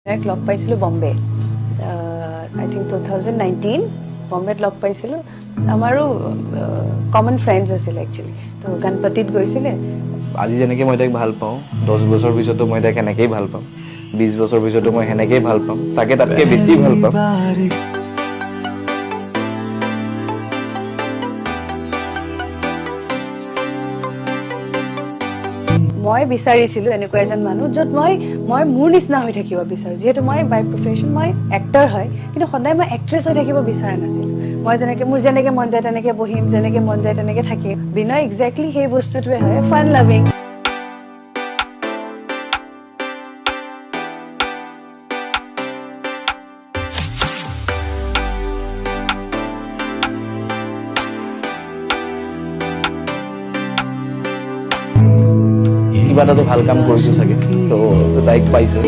তাইক লগ পাইছিলোঁ Bombay, I think 2019 বম্বেত লগ পাইছিলোঁ। আমাৰো কমন ফ্ৰেণ্ডছ আছিলে একচুৱেলি। তো গণপতিত গৈছিলে। আজি যেনেকৈ মই তাইক ভাল পাওঁ, 10 বছৰ পিছতো মই তাইক সেনেকেই ভাল পাম, 20 বছৰ পিছতো মই সেনেকেই ভাল পাম, চাগে তাতকৈ বেছি ভাল পাম। মই বিচাৰিছিলোঁ এনেকুৱা এজন মানুহ য'ত মই মোৰ নিচিনা হৈ থাকিব বিচাৰোঁ। যিহেতু মই বাই প্ৰফেশ্যন মই এক্টৰ হয়, কিন্তু সদায় মই এক্ট্ৰেছ হৈ থাকিব বিচৰা নাছিলোঁ। মই যেনেকৈ মোৰ যেনেকৈ মন যায় তেনেকৈ বহিম, যেনেকৈ মন যায় তেনেকৈ থাকিম। বিনয় একজেক্টলি সেই বস্তুটোৱে হয়, ফান লাভিং। কিবা এটাতো ভাল কাম কৰিছোঁ চাগে, তো তো তাইক পাইছোঁ।